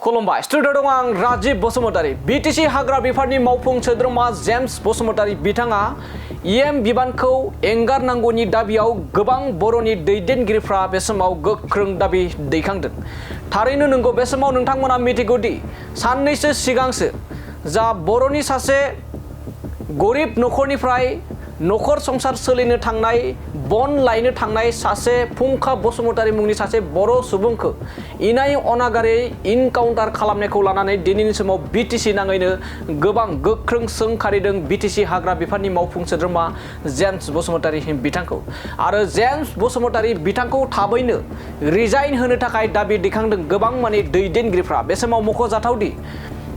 खुलुमबाय स्टुडिअ दं आं राजीब बसुमतारी बिटिसि हाग्रा बिफाननि मावफुं सोद्रोमा जेम्स बसुमतारी बिथाङा इएम बिबानखौ एंगारनांगौनि दाबियाव गोबां बर'नि दैदेनगिरिफ्रा बे समाव गोख्रों दाबि दैखांदों। थारैनो नंगौ, बे समाव नोंथांमोना मिथिगौदि साननैसो सिगांसो जा बर'नि सासे गरिब नखरनिफ्राय नखर संसार सोलिनो थांनाय बन लायनो थांनाय सासे फुंखा बसुमतारी मुंनि सासे बर' सुबुंखौ इनाय अनागारै इनकाउन्टार खालामनायखौ लानानै दिनैनि समाव बिटिसि नाङैनो गोबां गोख्रों सोंखारिदों बिटिसि हाग्रा बिफाननि मावफुं सोद्रोमा जेम्स बसुमतारी बिथांखौ। आरो जेम्स बसुमतारी बिथांखौ थाबैनो रिजाइन होनो थाखाय दाबि दैखांदों गोबां दैदेनगिरिफ्रा। बे समाव मख'जाथावदि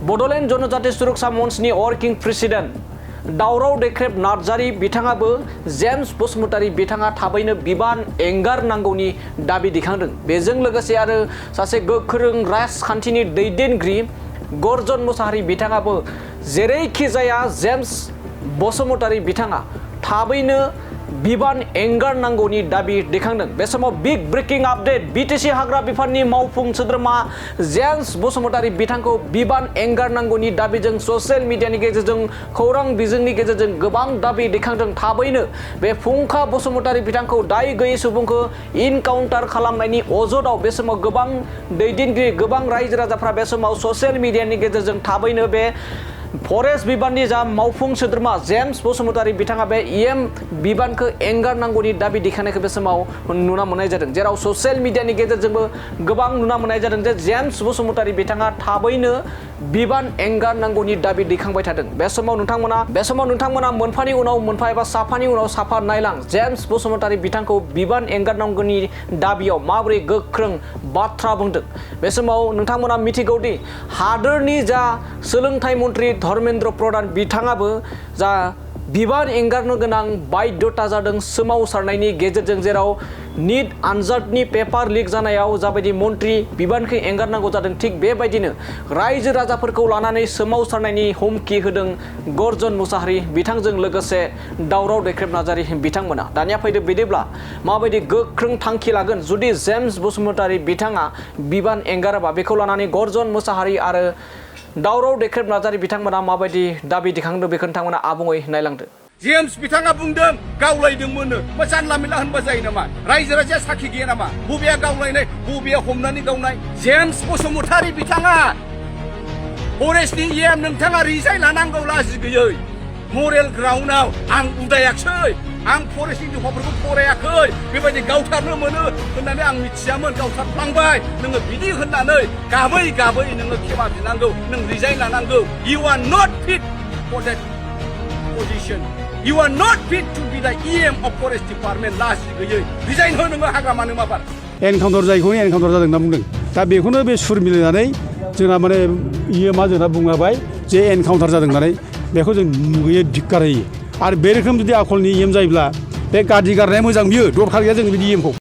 बड'लेण्ड जनजाति सुरक्षा मंचनि वर्किं प्रेसिडेन्ट दावराव दैख्रेब नार्जारी बिथाङाबो जेम्स बसुमतारी बिथाङा थाबैनो बिबान एंगारनांगौनि दाबि दैखांदों। बेजों लोगोसे आरो सासे गोख्रों राजखान्थिनि दैदेनगिरि गर्जन मुसाहारि बिथाङाबो जेरैखि जाया जेम्स बसुमतारी बिथाङा थाबैनो बिबान एंगारनांगौनि दाबि दैखांदों। बे समाव बिग ब्रेकिं आपडेट बिटिसि हाग्रा बिफाननि मावफुं सोद्रोमा जेम्स बसुमतारी बिथांखौ बिबान एंगारनांगौनि दाबिजों ससियेल मिडियानि गेजेरजों खौरां बिजोंनि गेजेरजों गोबां दाबि दैखांदों। थाबैनो बे फुंखा बसुमतारी बिथांखौ दाय गैयै सुबुंखौ इनकाउन्टार खालामनायनि अजदाव बे समाव गोबां दैदेनगिरि गोबां रायजो राजाफ्रा बे समाव ससियेल मिडियानि गेजेरजों थाबैनो बे फरेस्ट बिबाननि जा मावफुं सोद्रोमा जेम्स बसुमतारी बिथाङा बे इएम बिबानखौ एंगारनांगौनि दाबि दैखांनायखौ बे समाव नुना मोननाय जादों, जेराव ससियेल मिडियानि गेजेरजोंबो गोबां नुना मोननाय जादों जे जेम्स बसुमतारी बिथाङा थाबैनो बिबान एंगारनांगौनि दाबि दैखांबाय थादों। बे समाव नोंथांमोना मोनफानि उनाव मोनफा एबा साफानि उनाव साफा नायलां जेम्स बसुमतारी बिथांखौ बिबान एंगारनांगौनि दाबियाव माबोरै गोख्रों बाथ्रा बुंदों। बे समाव नोंथांमोना मिथिगौदि हादोरनि जा सोलोंथाइ मन्त्रि धर्मेन्द्र प्रधान बिथाङाबो जा बिबान एंगारनो गोनां बाध्यता जादों सोमावसारनायनि गेजेरजों, जेराव नीट आनजादनि पेपार लिक जानायाव जाबायदि मन्त्रि बिबानखौ एंगारनांगौ जादों, थिग बेबायदिनो रायजो राजाफोरखौ लानानै सोमावसारनायनि हुमखि होदों गर्जन मुसाहारि बिथांजों लोगोसे दावराव दैख्रेब नार्जारी बिथांमोना। दानिया फैदो बिदिब्ला माबायदि गोख्रों थांखि लागोन जुदि जेम्स बसुमतारी बिथाङा बिबान एंगाराबा, बेखौ लानानै गर्जन मुसाहारि आरो दावराव दैख्रेब नार्जारी बिथांमोना माबायदि दाबि दैखांदों बेखौ नोंथांमोना आबुङै नायलांदो। जेम्स बिथाङा बुंदों गावलायदोंमोन, जानला मेनला होनबा जायो नामा? रायजो राजाया साखि गैया नामा? बबेया गावलायनाय, बबेया हमनानै गावनाय? जेम्स बसुमतारी बिथाङा फरेस्टनि इएम नोंथाङा रिजाइन लानांगौ लाजि गैयै। मरेल ग्राउन्डआव आं उदायाखै, आं फरेस्टनि दफाफोरखौ फरायाखै, बेबायदि गावथारनो मोनो होननानै आं मिथियामोन, गावथारफ्लांबाय। नोङो बिदि होननानै गाबै गाबै नोङो खेमा बिनांगौ, नों रिजाइन लानांगौ। You are not fit for that position. You are not fit to be the EM of Forest Department. लाजि गैयै रिजाइन हो नोङो हाग्रामानो माबार। एनकाउन्टार जायखौ एनकाउन्टार जादों होनना बुंदों। दा बेखौनो बे सुर मिलायनानै जोंना इएमआ जोंना बुंबाय जे एनकाउन्टार जादों होननानै, बेखौ जों नुयो धिक्कार होयो। आरो बे रोखोम जुदि आखलनि इएम जायोब्ला बे गाज्रि गारनाया मोजां, बियो दरखार गैया जों बिदि इएमखौ।